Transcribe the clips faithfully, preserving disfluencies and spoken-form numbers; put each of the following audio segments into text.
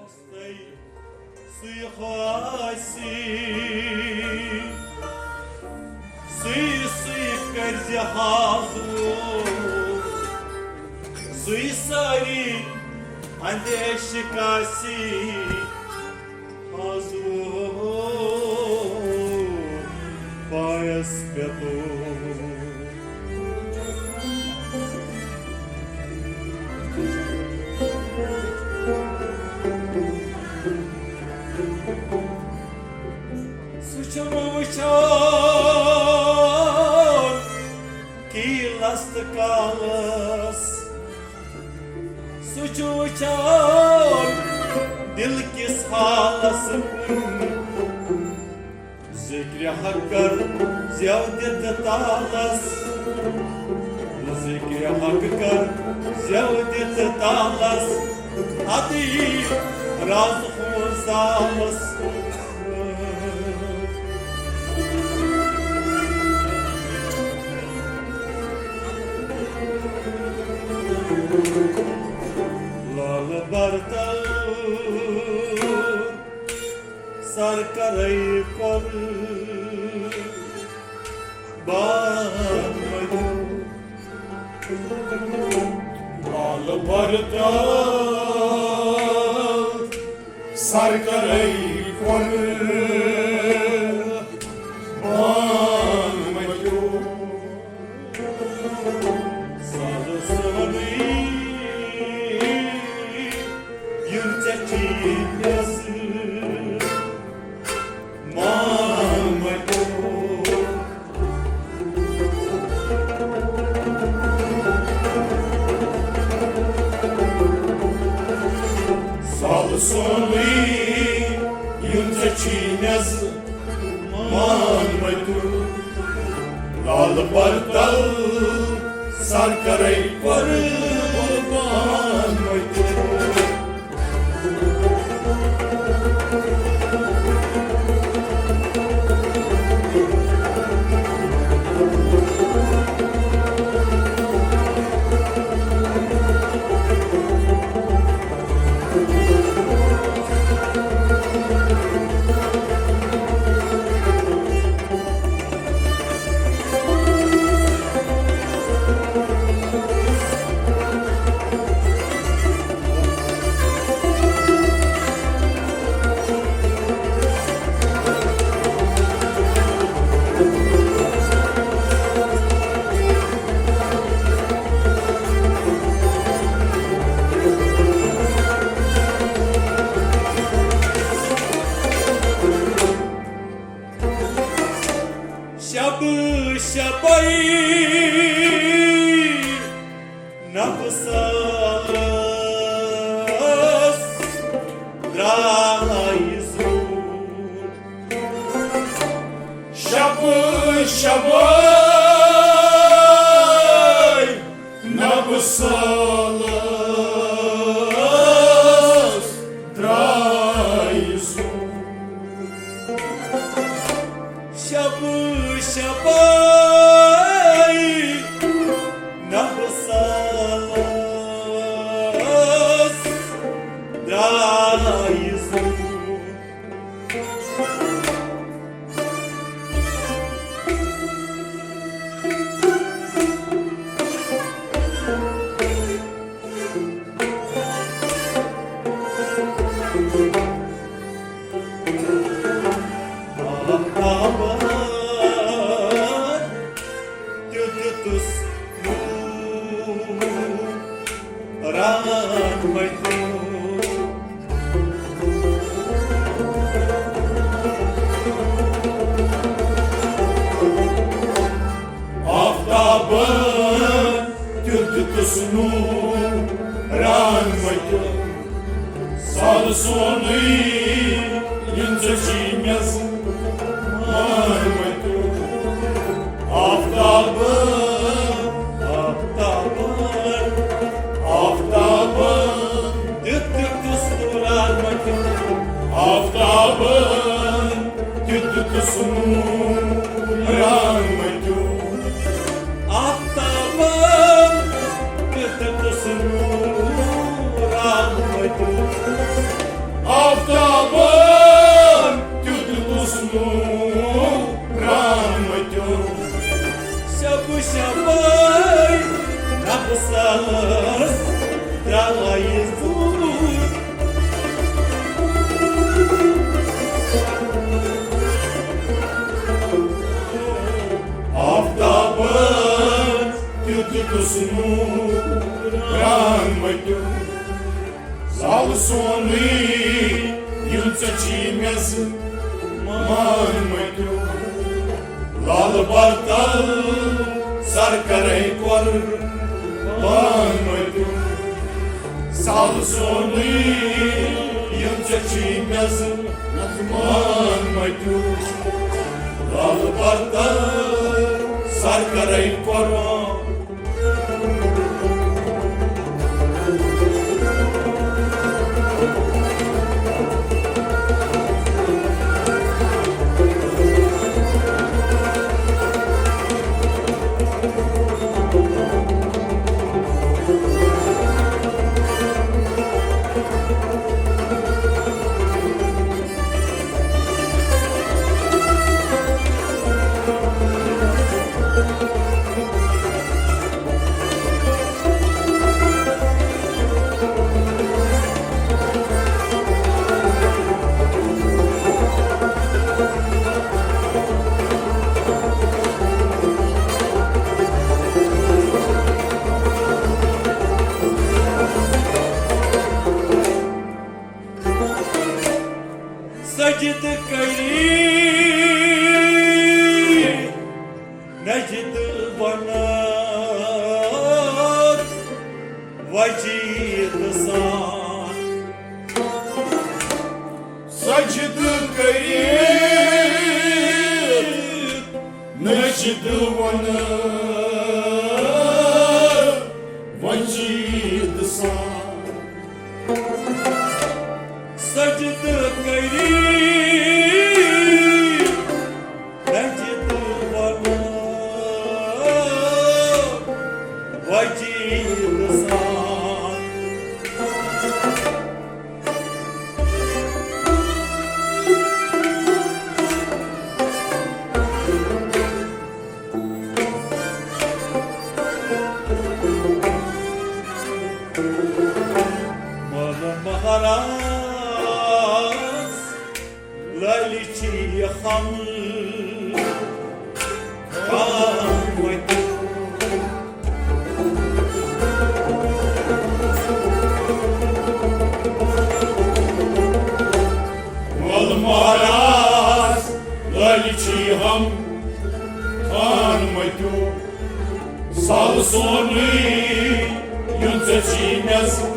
سُے آسہِ، سُے، سُے کٔرزِ حاضر، سُے سٲری اندیشہِ کاسہِ حاضر پایس پٮ۪تھ۔ سُہ چھُم وٕچھان کیٖلس تہٕ کالس، سُہ چھُ وٕچھان دِل کِس حالس کُن۔ ذِکرِ حق کر زٮ۪و دِتھ تالس، ذِکرِ حق کر زٮ۪و دِتھ تالس، اَدٕ یی راز ہُنٛد زالس۔ لال برتل سر کرے قربان مدیو۔ لال برتل سر کرے قربان مدیو۔ سالہٕ سونُے یُن ژےٚ چھی مےٚ زٕ مان مَتیو۔ سالہٕ سونُے یُن ژےٚ چھی مےٚ زٕ مان مَتیو۔ لال برتل سر کرے قربان مَتیو۔ شب شبے نفسس درٛاے زوٗر۔ شب شبے نفسس درٛاے زوٗر۔ شب شبے نفسس درٛاے زوٗر۔ آفتابن تیُتھ دِتُس نوٗر رحمتُک۔ آفتابن تیُتھ دِتُس نوٗر رحمتُک۔ سالہٕ سونُے یُن ژےٚ چھی مےٚ زٕ مان مَتیو۔ آفتابن، آفتابن، آفتابن دیُت دِتُس نوٗر رحمتُک۔ آفتابن دیُت دِتُس نوٗر رحمتُک۔ آفتابن دیُت دِتُس نوٗر رحمتُک۔ آفتابن تیُتھ حُسنو پرٛان مٔتیو۔ شب شبے نفسس ترٛایہِ زوٗر۔ آفتابن تیُتھ حُسنو پرٛان مٔتیو۔ زال سونُے یُن ژےٚ چھی مےٚ زٕ مان مٔتیو۔ لال برتل سر کرے قربان مٔتیو۔ زال سونُے یُن ژےٚ چھی مےٚ زٕ مان مٔتیو۔ لال برتل سر کرے قربان۔ سجدٕ کٔرِتھ نجدٕ وَنَس وجیٖد سان۔ سجدٕ کٔرِتھ نجدٕ وَنَس وجیٖد سان۔ سجدٕ کٔرِتھ نجدٕ وَنَس وجیٖد سان۔ مل مہراز لالہِ چھی ہم خان مٔتیو۔ مل مہراز لالہِ چھی ہم خان مٔتیو۔ سال سونُے یُن ژےٚ چھی مےٚ زٕ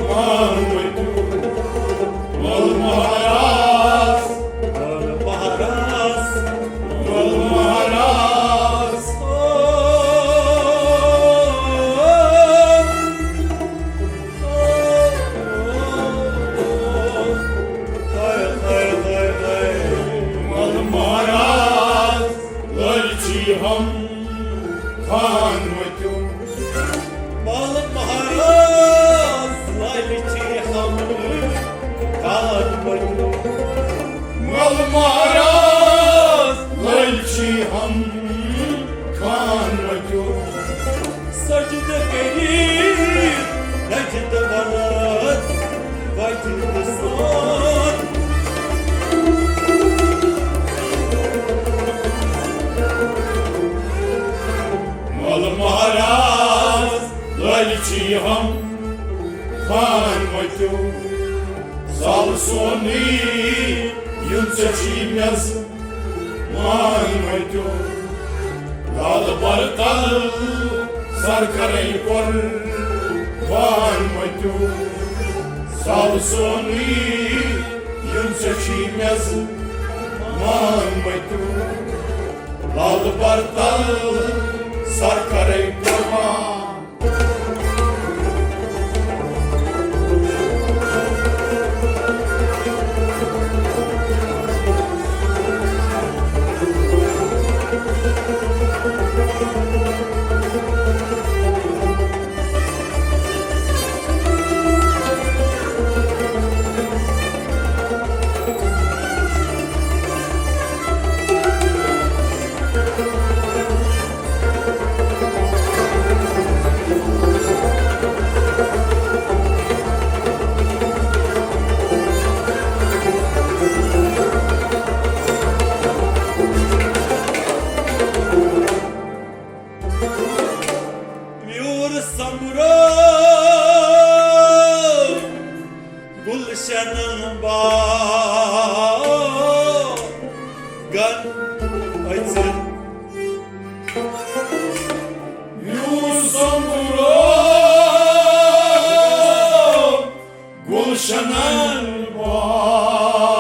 مان مٔتیو۔ مل مہراز، مل مہراز، مل مہراز۔ مل مہراز لالہِ چھی ہم خان مٔتیو۔ مل مہراز لالہِ چھی ہم خان مٔتیو۔ مل مہراز لالہِ چھی ہم خان مٔتیو۔ سجدٕ کٔرِتھ نجدٕ وَنَس وجیٖد سان۔ مل مہراز لالہِ چھی ہم خان مٔتیو۔ سال سونُے یُن ژےٚ چھی مےٚ زٕ مان مٔتیو۔ لال برتل سر کرے قربان مٔتیو۔ سال سونُے یُن ژےٚ چھی مےٚ زٕ مان مٔتیو۔ لال برتل سر کرے قربان۔ ویوٗر سۄمبرو گُلشنن باغن أژِتھ۔ ویوٗر سۄمبرو گُلشنن باغ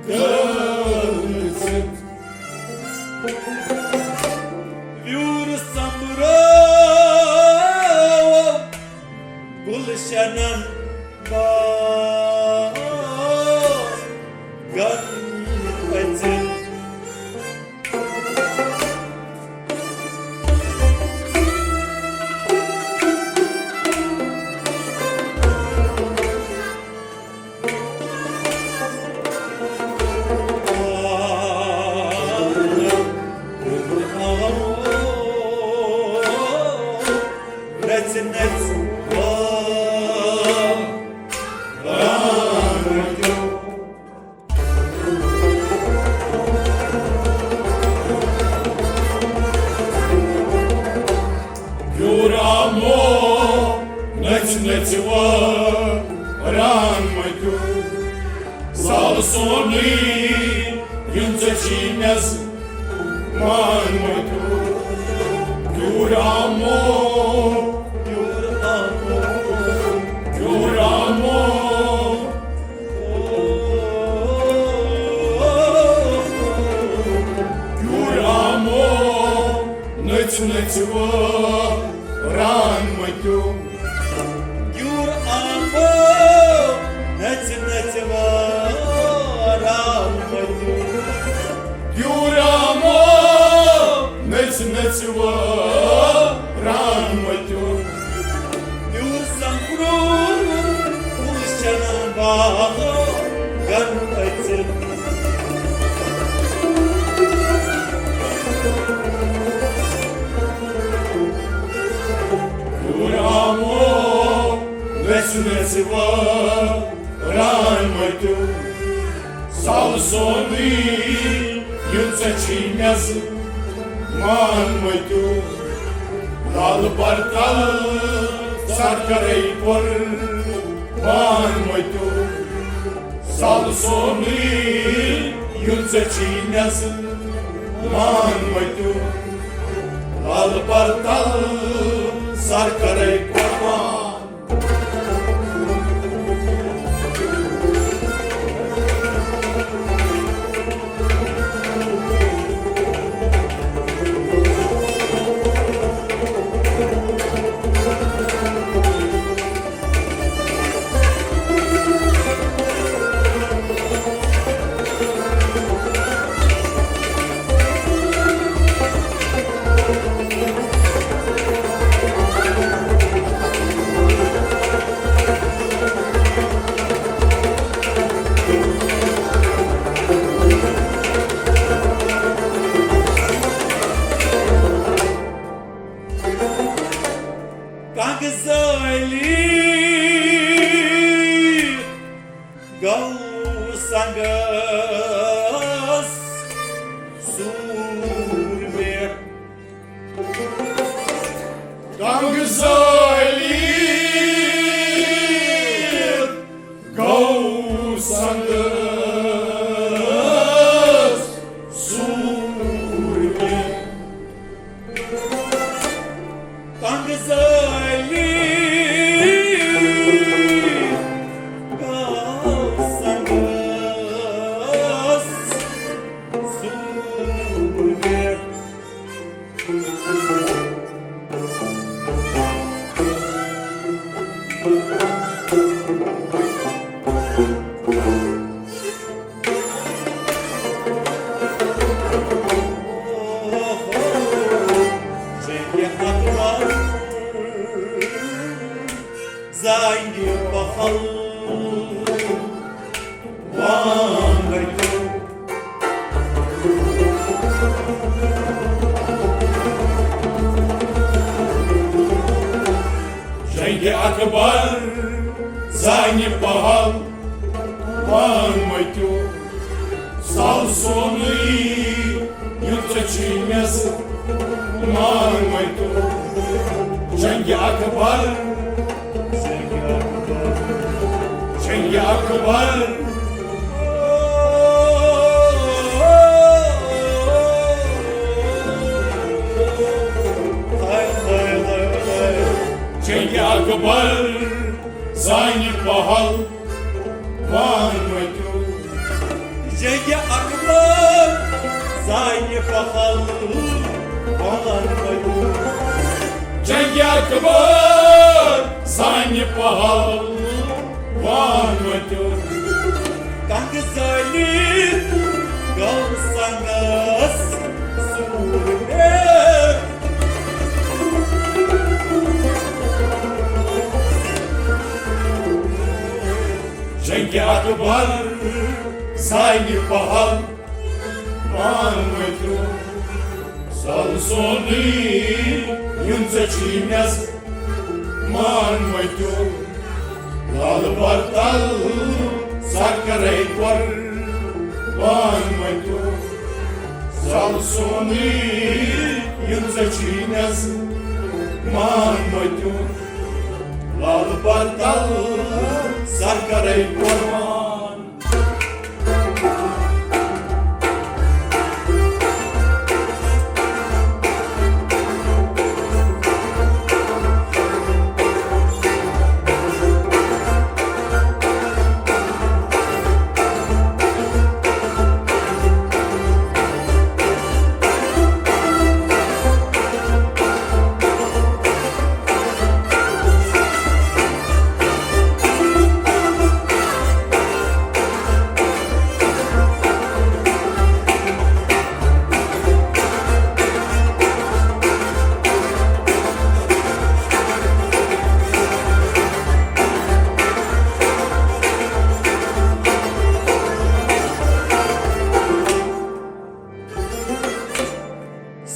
گٔژھِتھ۔ ویوٗر سۄمبرو گُلشنن باغن أژِتھ۔ نژِ نژِ واران مٔتِو۔ گیوٗر آمو، نژِ نژِ واران مٔتِو۔ زال سونُے یُن ژےٚ چھی مےٚ زٕ مان مٔتِو۔ گیوٗر آمو، گیوٗر آمو، گیوٗر آمو۔ گیوٗر آمو، نٔژ نٔژ وٲران مٔتِو۔ گیوٗر آمو، نٔژ نٔژ وٲران مٔتِو۔ گیوٗر آمو، نٔژ نٔژ وٲران مٔتِو۔ یور سمکھروو گُلشنن باغن أژِتھ۔ یور آمو نژِ نژِ وٲران مٔتِو۔ زال سونُے یُن ژےٚ چھی مےٚ زٕ مان مٔتِو۔ لال برتل سرکرے قربان مٔتِو۔ زال سونُے یُن ژےٚ چھی مےٚ زٕ مان مٔتِو۔ لال برتل سرکرے قربان۔ کنگہٕ زٲلی گوٚو سنگس سوٗر مےٚ۔ کنگہٕ زٲلی گوٚو سنگس سوٗر مےٚ۔ کنگہٕ زٲلی گوٚو سنگس سوٗر مےٚ۔ زانہِ پہل وان رٔٹِو۔ جنگِ اکبر زانہِ پہل وان مٔتِو۔ زال سونُے یُن ژےٚ چھی مےٚ زٕ مان متو جنگ اکبر، جنگ اکبر۔ جنگ اکبر زانہِ پہل وان متو۔ جنگ اکبر زانہِ پہل وان متو۔ جنگ اکبر زانہِ پہل وان متو۔ کنگ زٲلِتھ گوٚو سنگس سوٗر۔ جنگ اکبر زانہِ پہل وان متو۔ سل سونُے یُن ژےٚ چھی مےٚ مان متو۔ لال برتل سر کرے قربان متو۔ سل سونُے یُن ژےٚ چھی مےٚ مان متو۔ لال برتل سر کرے قربان۔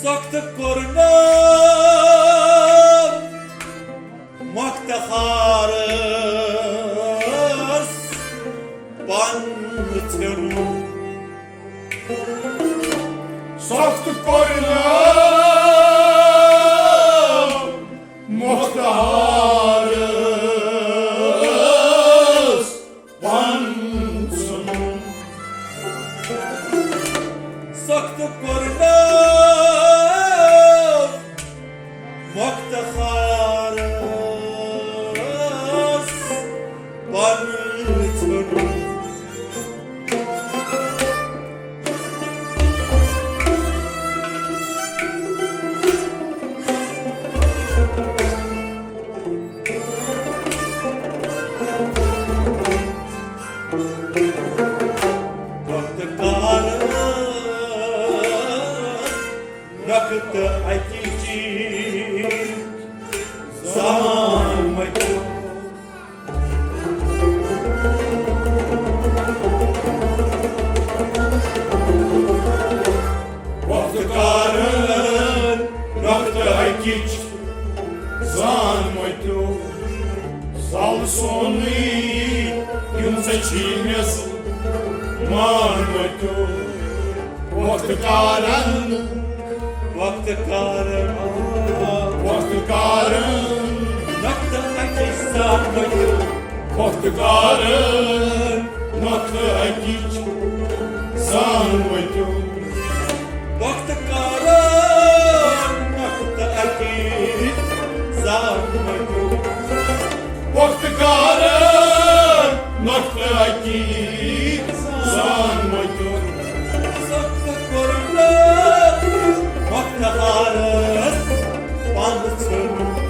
سخت کرنم مخت خارس پن ژھیوٚن۔ سخت کرنم مخت خارس پن ژھیوٚن۔ سخت کرنم مخت خارس پن ژھیوٚن۔ وقت کار وقت اکی چیز زان متو۔ وقت کارن وقت اکِچ زان متو۔ سل سونُے یُن ژےٚ چھی مےٚ مان متو۔ وقت کارن وقت کارن وقت کارن وقت اکِچ زان متو۔ وقت کارن وقت اکِچ زان متو۔ وقت کارن وقت اکِچ زان متو۔ وقت کارن وقت اکِچ زان متو۔ سخت کرنم وقت کارس پن ژھیوٚن۔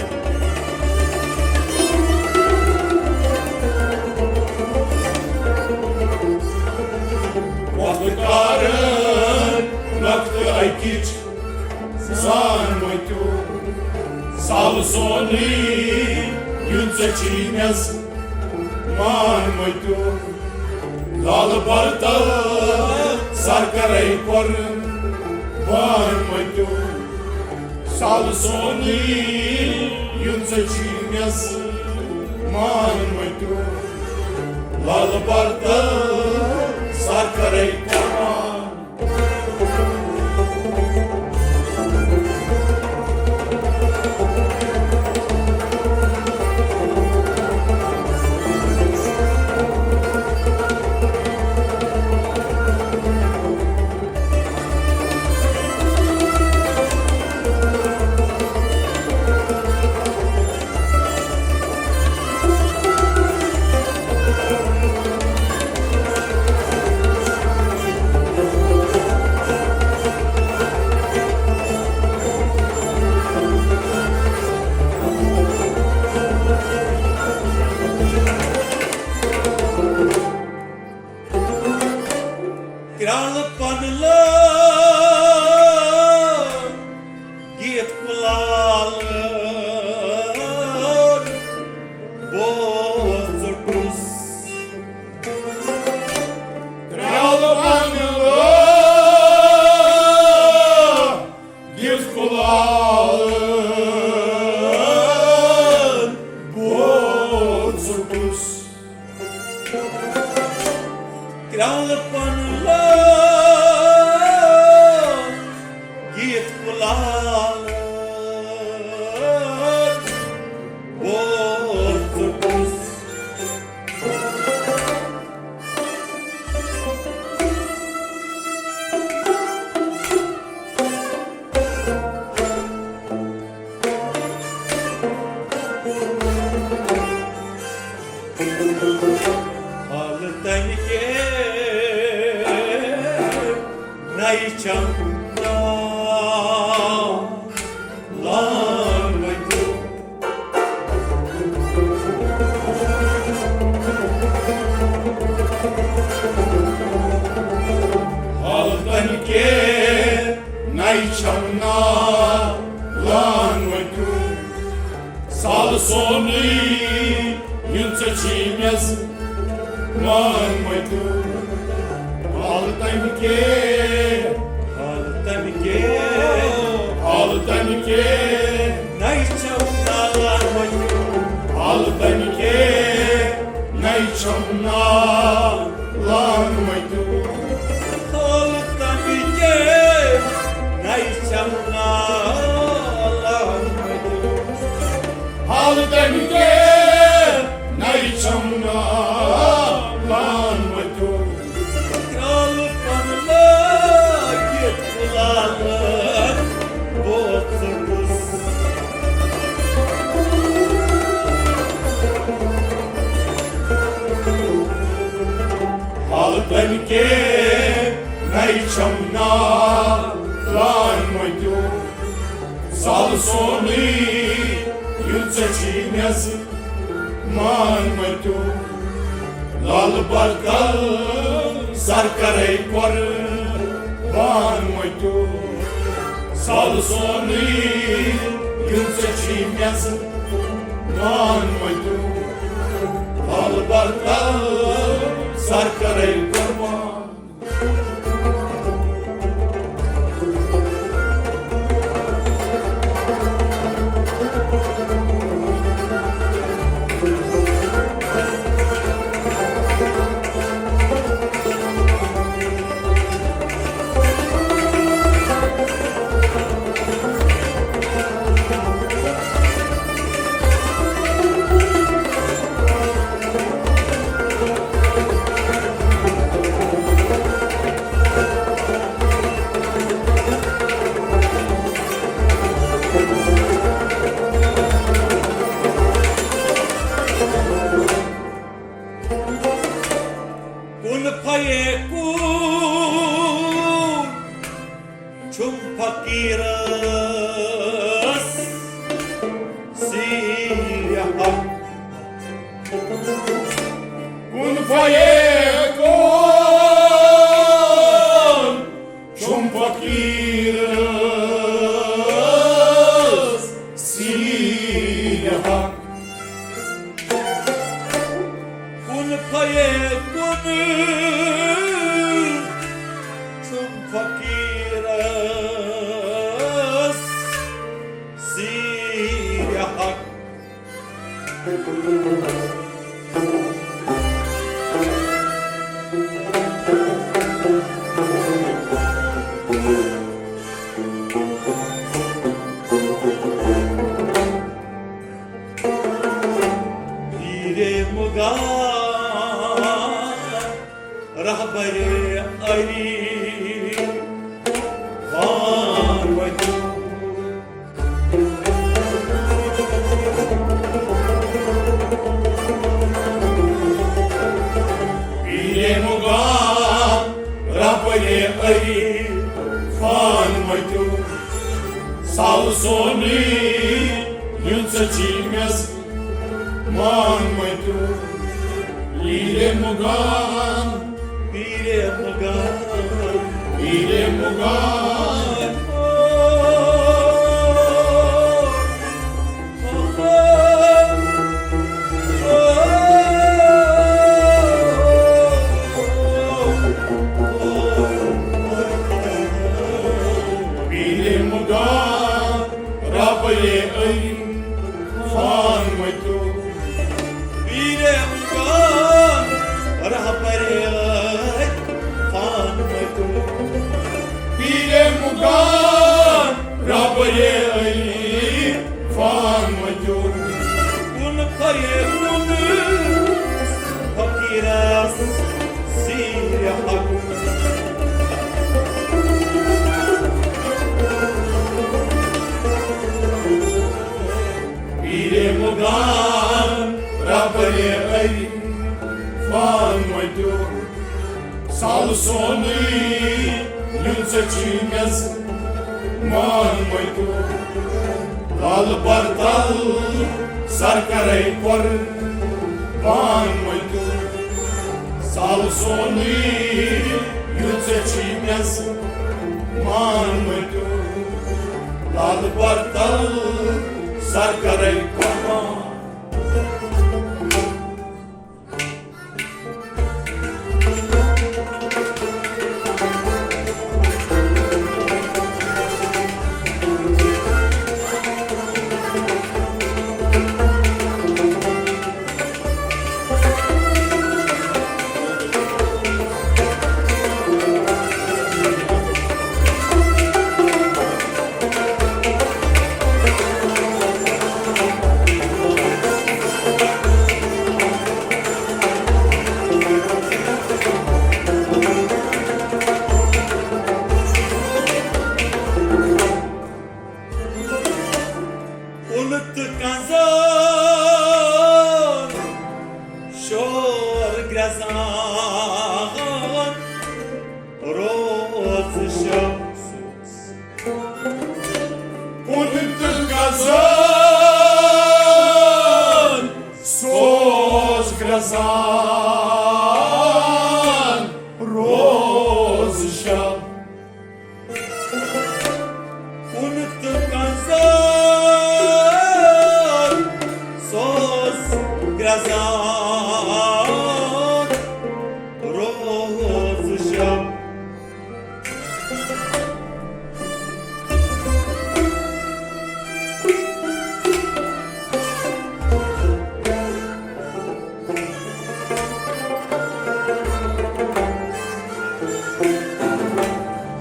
وقت کارن وقت اکِچ زان متو۔ سل سونُے یُن ژےٚ چھی مےٚ مان متو۔ لال برتل سر کرے قربان متو۔ سل سونُے یُن ژےٚ چھی مےٚ مان متو۔ لال برتل سر کرے قربان۔ لال بوزُٹُس۔ کرٛالہٕ پنہٕ لٲگِتھ کُلال بوزُٹُس۔ کرٛالہٕ پنہٕ لٲگِتھ کُلال بوزُٹُس۔ حالہٕ تَمہِ کے نَیہِ چھَم ناو لان وَتیُک۔ حالہٕ تَمہِ کے نَیہِ چھَم ناو لان وَتیُک۔ سالہٕ سونُے یُن ژےٚ چھی مےٚ زٕ مان مَتیُک۔ حالہٕ تَمہِ کے، حالہٕ تَمہِ کے، حالہٕ تَمہِ کے نَیہِ چھَم ناو لان وَتیُک۔ حالہٕ تَمہِ کے نَیہِ چھَم ناو لان وَتیُک۔ حالہٕ تَمہِ کے نَیہِ چھَم ناو لان وَتیُک۔ حالہٕ تَمہِ کے نَیہِ چھَم ناو لان وَتیُک۔ کرٛالہٕ پنہٕ لٲگِتھ کُلالَن بوزُٹُس۔ حالہٕ تَمہِ کے نَیہِ چھَم ناو لان وَتیُک۔ سالہٕ سونُے یُن ژےٚ چھی مےٚ زٕ مان مَتیُک۔ لالہٕ بَرتَل سَر کَرَے قۄربان مَتیُک۔ سالہٕ سونُے یُن ژےٚ چھی مےٚ زٕ مان مَتیُک۔ لالہٕ بَرتَل سَر کَرَے قۄربان۔ کُن فیکون چھُم فقیٖرس سیٖرِ حق۔ کُن فیکون چھُم فقیٖرس سیٖرِ حق۔ کُن فیکون چھُم فقیٖرس سیٖرِ حق۔ پیرِ مُغان رہبرِ عریٖفان وَتیُک۔ پیرِ مُغان رہبرِ عریٖفان وَتیُک۔ سالہٕ سونُے یُن ژےٚ چھی مےٚ زٕ مان مَتیُک۔ پیرِ مُغان، پیرِ مُغان، پیرِ مُغان۔ سونُے یُن ژےٚ چھی مےٚ زٕ مان مٔتیُو۔ لال برتل سر کرے قربان مٔتیُو۔ سال سونُے یُن ژےٚ چھی مےٚ زٕ مان مٔتیُو۔ لال برتل سر کرے قربان۔ کُنہٕ تہٕ کنزن شور گرٛزان روز شب۔ کُنہٕ تہٕ کنزن سوز گرٛزان روز شب۔ کُنہٕ تہٕ کنزن سوز گرٛزان روز شب۔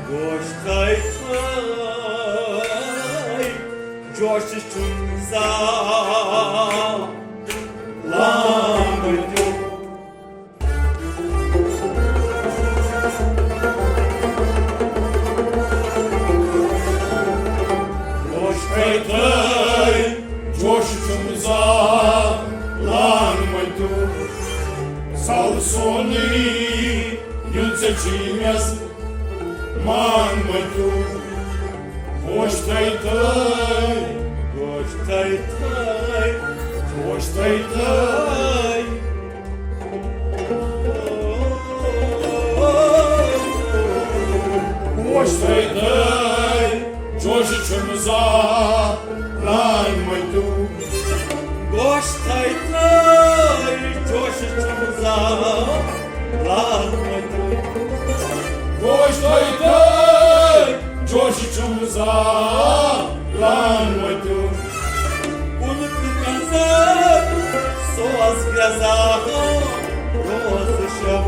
گوش تھٲے تھٲے جوش چھُم زالان دیُن۔ گوش تھٲے تھٲے جوش چھُم زالان مٔتیُو۔ سال سونُے یُن ژےٚ چھی مےٚ زٕ مان مٔتیُو۔ گوش تھٲے تھٲے، گوش تھٲے تھٲے، گوش تھٲے تھٲے۔ گوش تھٲے تھٲے، جوش چھُم زالان مٔتیُو۔ گوش تھٲے تھٲے، جوش چھُم زالان مٔتیُو۔ گوش تھٲے تھٲے، جوش چھُم زالان مٔتیُو۔ کُنہٕ تہٕ کنزن سوز گرٛزان روز شب۔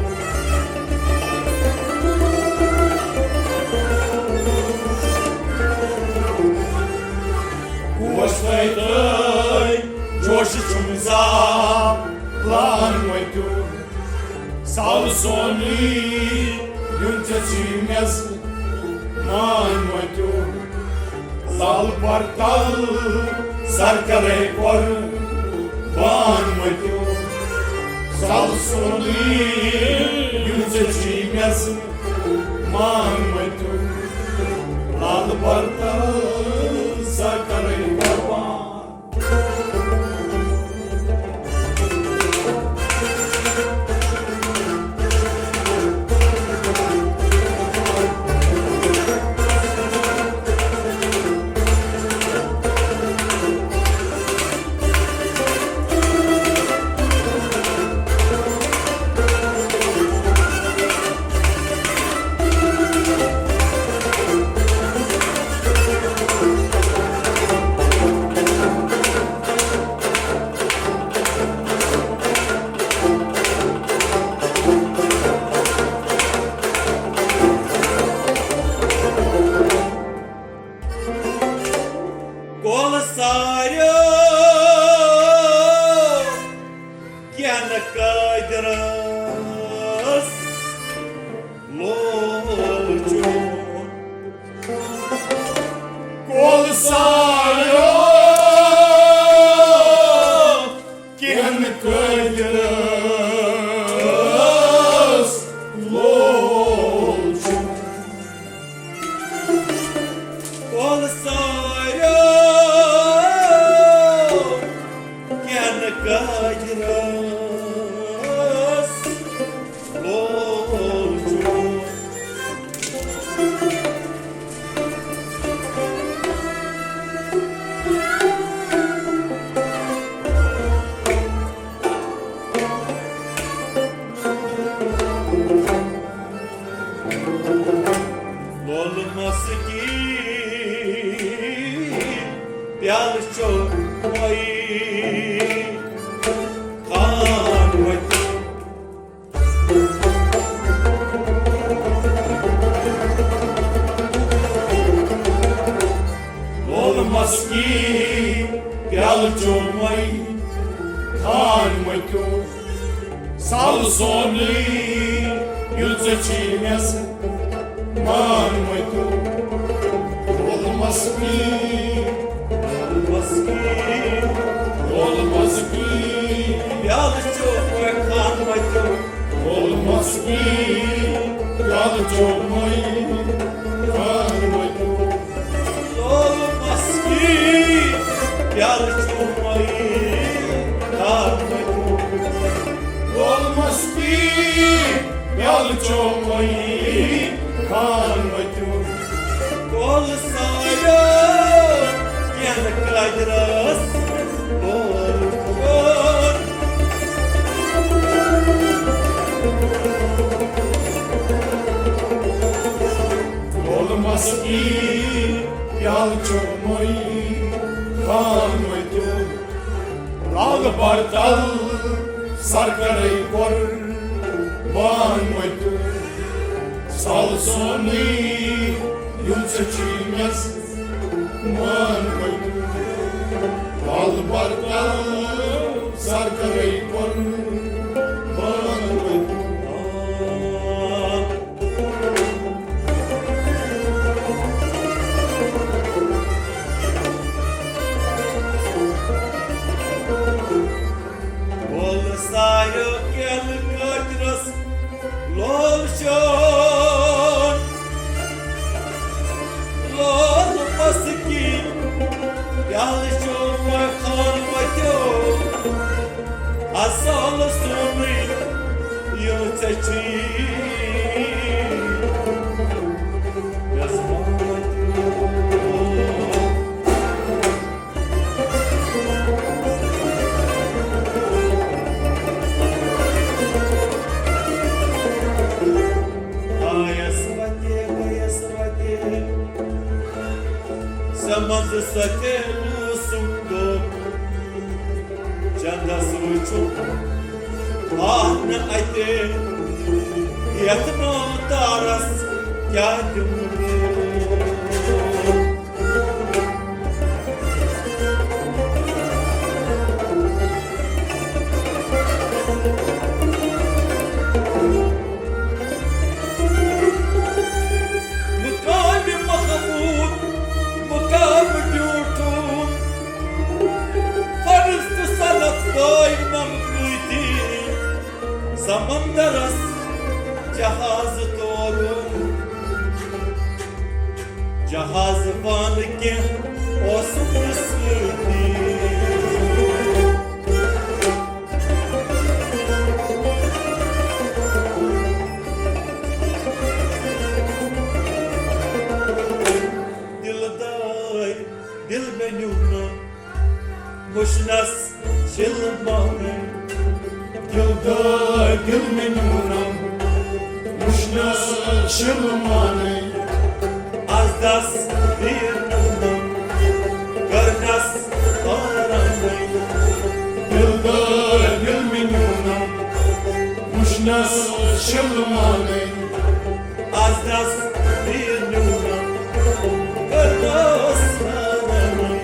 گوش تھٲے تھٲے، جوش چھُم زالان مٔتیُو۔ سال سونُے یُن ژےٚ چھی مےٚ زٕ مان مٔتیُو۔ لال برتل سر کرے قربان مٔتیُو۔ سال سونُے یُن ژےٚ چھی مےٚ زٕ مان مٔتیُو۔ لال برتل سر کرے قربان۔ کۄلہٕ ساریو کٮ۪ن قٲدرس لول چون۔ کۄلہٕ ساریو کٮ۪ن قٲدرس لول پیالہٕ چوٚمے خان وۄتیو۔ لول مسکی پیالہٕ چوٚمے خان وۄتیو۔ سال سونٕے یُتھ ژےٚ چھی مےٚ سۭتۍ مان وۄتیو۔ لول مسکی، لول مسکی، لول مسکی، پیالہٕ چوٚمے خان وۄتیو۔ لول مسکی، پیالہٕ چوٚمے خان وۄتیو۔ لول مسکی، پیالہٕ چوٚمے خان وۄتیو۔ لول مسکی، پیالہٕ چوٚمے خان وۄتیو۔ کول سایو کینٛہہ کاجرس کول کول۔ کول مسکی، پیالہٕ چوٚمے خان وۄتیو۔ لاگ بڑتل سرکرے قربان وۄتیو۔ سال سونٕے یُتھ ژےٚ چھی مےٚ مان وۄتیو۔ لاگ بڑتل سرکرے قربان وۄتیو۔ وول سایو کیل کاجرس لول شون، لول مسکی، پیالہٕ چوٚمے خان وۄتیو۔ اصل سونٕے یُتھ ژےٚ چھی مےٚ سۭتۍ۔ آیس وتے، گٔیس وتے، سمجھ ستے لوسُم دۄہ۔ چندس وٕچھُن آو نہٕ اَتہِ، یَتھ نوتارس کیٛاہ دِمہٕ؟ مقام محمود، مقام بیوٹھوٗن، فرشتہٕ صنعت قٲیمم کۭتۍ، سمندرس جہاز تورُن۔ جہاز پانہٕ کینٛہہ اوسُم نہٕ سۭتی۔ دِلدار، دِل مےٚ نیوٗنم وٕچھنس شِلہٕ مانٕے۔ دِلدار، دِل مےٚ نیوٗنم وٕچھنس شِلہٕ مانٕے۔ از دس تیٖر نیوٗنم کٔرنس آرامٕے۔ دِلدار، دِل مےٚ نیوٗنم وٕچھنس شِلہٕ مانٕے۔ از دس تیٖر نیوٗنم کٔرنس آرامٕے۔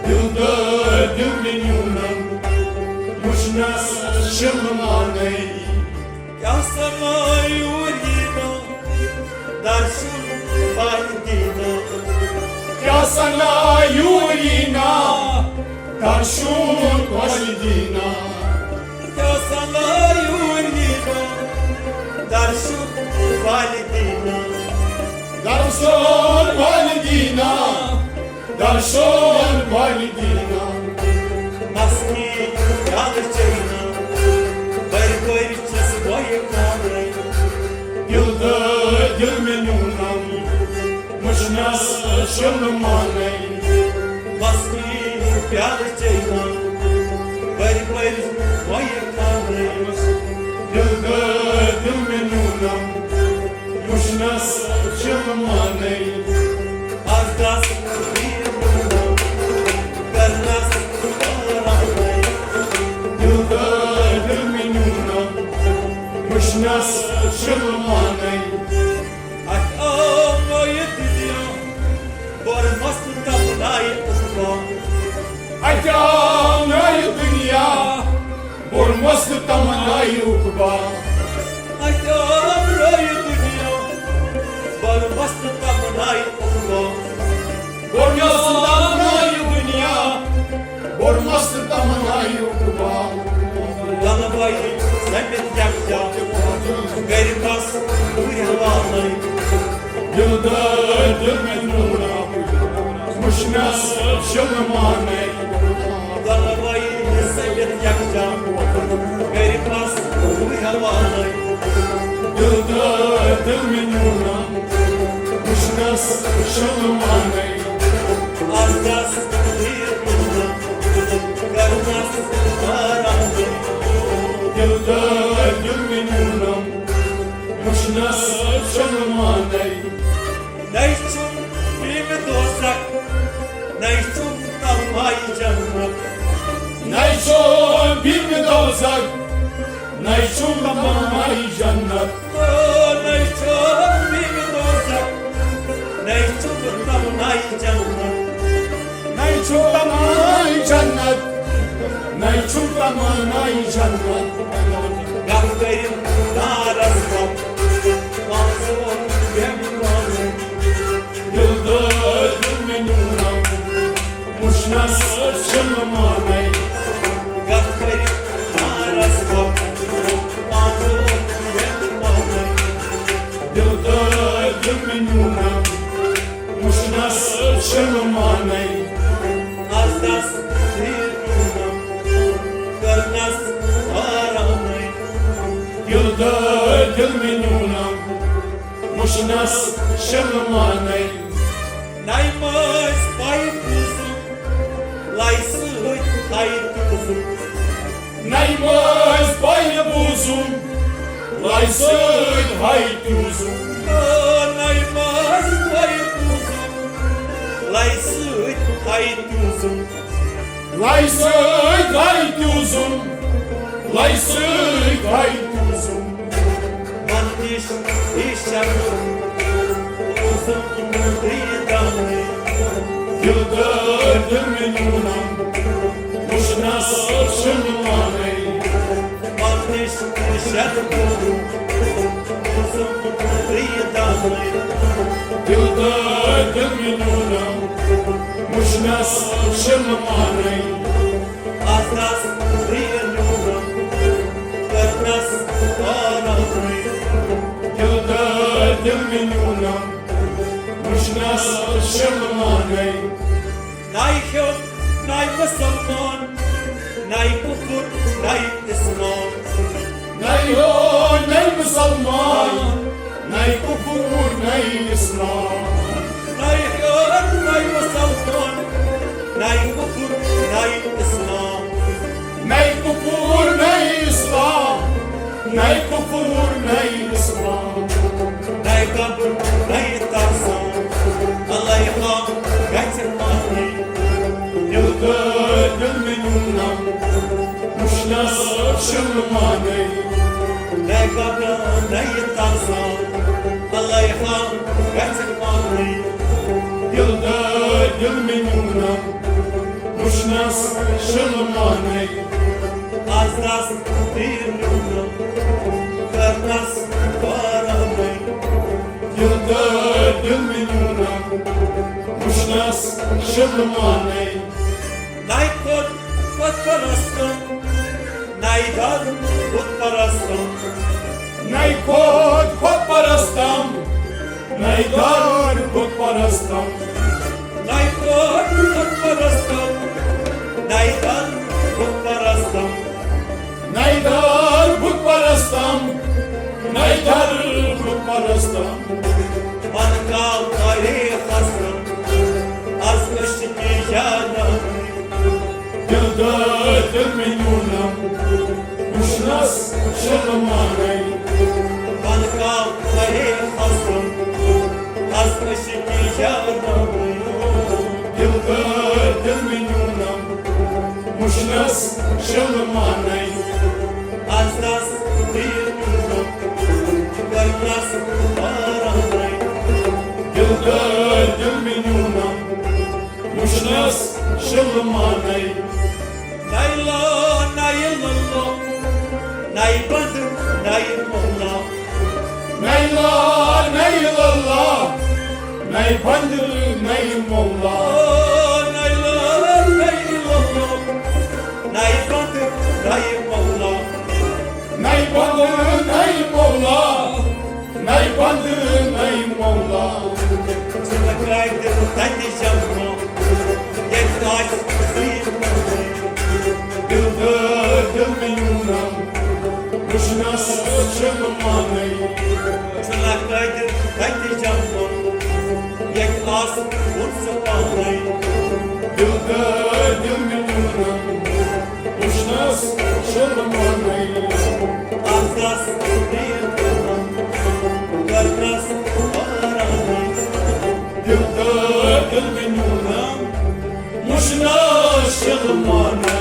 دِلدار، دِل مےٚ نیوٗنم وٕچھنس شِلہٕ مانٕے۔ کیٛاہ سنا یور یی نا درشُن پاے دیٖنا؟ کیٛاہ سنا یور یی نا درشُن پاے دیٖنا؟ کیٛاہ سنا یور یی نا درشُن پاے دیٖنا؟ درشُن پاے دیٖنا؟ درشُن پاے دیٖنا؟ مستی یاد چینا، بٔرۍ بٔرۍ چھَس بۄیہِ کانٛگرَے۔ دِلدار، دِل مےٚ نیوٗنم وٕچھنس شِلہٕ مانٕے۔ مستی پیالہٕ چینا، بٔرۍ بٔرۍ بۄیہِ کانٛگرَے۔ دِلدار، دِل مےٚ نیوٗنم وٕچھنس شِلہٕ مانٕے۔ از دس تیٖر نیوٗنم کوٚرمس نہٕ تمنایُک باغ۔ اَسہِ آو رٲیہِ دُنیا، بٔرمس نہٕ تمنایُک باغ۔ کوٚرمس نہٕ تمنایُک دُنیا، کوٚرمس نہٕ تمنایُک باغ۔ دۄنوَے سٔمِتھ یکجا، کٔرۍ مس ہُرۍ حوالے۔ دِلدار دِل مےٚ نیوٗنم، وٕچھنس شِلہٕ مانے۔ دۄنوَے سٔمِتھ یکجا، کٔرۍ مس ہُرۍ حوالے۔ دِلدار دِل مےٚ نیوٗنم، وٕچھنس شِلہٕ مانے۔ آز دس تیٖر نیوٗنم، کرنس آرام۔ دِلدار دِل مےٚ نیوٗنم، وٕچھنس شِلہٕ مانے۔ نَے چھُم بیمہِ دوزخ، نَے چھُم تماے جنت۔ نَے چھُم بیمہِ دوزخ، نَے چھُم تماے جنت۔ او، نَے چھُم بیمہِ دوزخ، نَے چھُم تماے جنت۔ نَے چھُم تماے جنت، نَے چھُم تماے جنت۔ گَتھ کٔرِتھ نارس پتھ، پانٛژھ ووت بیمہِ پانَے۔ دِلدار دِل مےٚ نیوٗنم، وٕچھنس شِلہٕ مانے۔ گَتھ کٔرِتھ نارس پتھ، پانٛژھ ووت بیمہِ پانَے۔ دِلدار دِل مےٚ نیوٗنم، وٕچھنس شِلہٕ مانے۔ آز دس تیٖر نیوٗنم، کٔرنس آرامے۔ دِلدار دِل مےٚ نیوٗنم، وٕچھنس شِلہٕ مانے۔ نَے مٲنٛزۍ پَے بوٗزُم، لَے سۭتۍ ہَے تیوٗزُم۔ نَے مٲنٛزۍ پَے بوٗزُم، لَے سۭتۍ ہَے تیوٗزُم۔ او، نَے مٲنٛزۍ پَے بوٗزُم، لَے سۭتۍ ہَے تیوٗزُم۔ لَے سۭتۍ ہَے تیوٗزُم، لَے سۭتۍ ہَے تیوٗزُم۔ وَنٛدِش یہِ شَرُن، روزُن بیٚیہِ دَمٕے۔ دِلدار دِل مےٚ نیوٗنم، وٕچھنَس شِلہٕ مانَے۔ وَنٛدِش یہِ شَرُن، روزُن بیٚیہِ دَمٕے۔ دِلدار دِل مےٚ نیوٗنم، وٕچھنَس شِلہٕ مانَے۔ آز دس تیٖر نیوٗنم، کٔرنس آرامے۔ دِلدار دِل مےٚ نیوٗنم، وٕچھنس شِلہٕ مانَے۔ نَے ہیوٚت نَے مُسلمان، نَے کُفُر نَے اِسلام۔ نَے ہیوٚت نَے مُسلمان، نَے کُفُر نَے اِسلام۔ نَے ہیوٚت نَے مُسلمان، نَے کُفُر نَے اِسلام۔ نَے کُفُر نَے اِسلام، نَے کُفُر نَے اِسلام۔ نَے قبر نَے ترسان، اللہ ہا گژھِ مانٕے۔ دِلدار دِل مےٚ نیوٗنم، وٕچھنَس شِلہٕ مانَے۔ نَے قبر نَے ترسان، اللہ ہا گژھِ مانٕے۔ دِلدار دِل مےٚ نیوٗنم، وٕچھنَس شِلہٕ مانَے۔ آز دس تیٖر نیوٗنم، کٔرنس آرامے۔ دِلدار دِل مےٚ نیوٗنم، وٕچھنَس شِلہٕ مانَے۔ نَے کھوٚت بُت پرستن، نَے دَر بُت پرستن۔ نَے کھوٚت بُت پرستن، نَے دَر بُت پرستن۔ نَے کھوٚت بُت پرستن، نَے دَر بُت پرستن۔ نَے دَر بُت پرستن، نَے دَر بُت پرستن۔ من کاو تاریخ حسن، از عشق یادم۔ دِلدار دِل مےٚ نیوٗنم، وٕچھنَس شِلہٕ مانَے۔ من کاو تاریخ حسن، از عشق یادم۔ دِلدار دِل مےٚ نیوٗنم، وٕچھنَس شِلہٕ مانَے۔ از دس تیٖر نیوٗنم، کٔرنس آرامے۔ دِلدار دِل مےٚ نیوٗنم، وٕچھنَس شِلہٕ مانَے۔ نَے لا، نَے لا، بند نئی مولا، نئی لا، نئی للا، نئی بند، نئی مولا، نئی لا، نئی للا، نئی بند نئی مولا، نئی بند، نئی مولا، نئی بند، نئی مولا۔ ژٕ لگاے دِل تتہِ جمع، ییٚتہِ آسہِ ژیٖرۍ۔ دِل تہٕ دِل میونم، وٕچھنس چھُنہٕ مانٕے۔ ژٕ لگاے دِل تتہِ جمع، ییٚتہِ آسہٕ وُن ژٕ پانے۔ دِل تہٕ دِل میونم، وٕچھنس چھُنہٕ مانٕے۔ اَتھ گژھ نیٖر کرم، کر گژھ آرام۔ دِل تہٕ دِل میونم، وٕچھنس چھُنہٕ مانٕے۔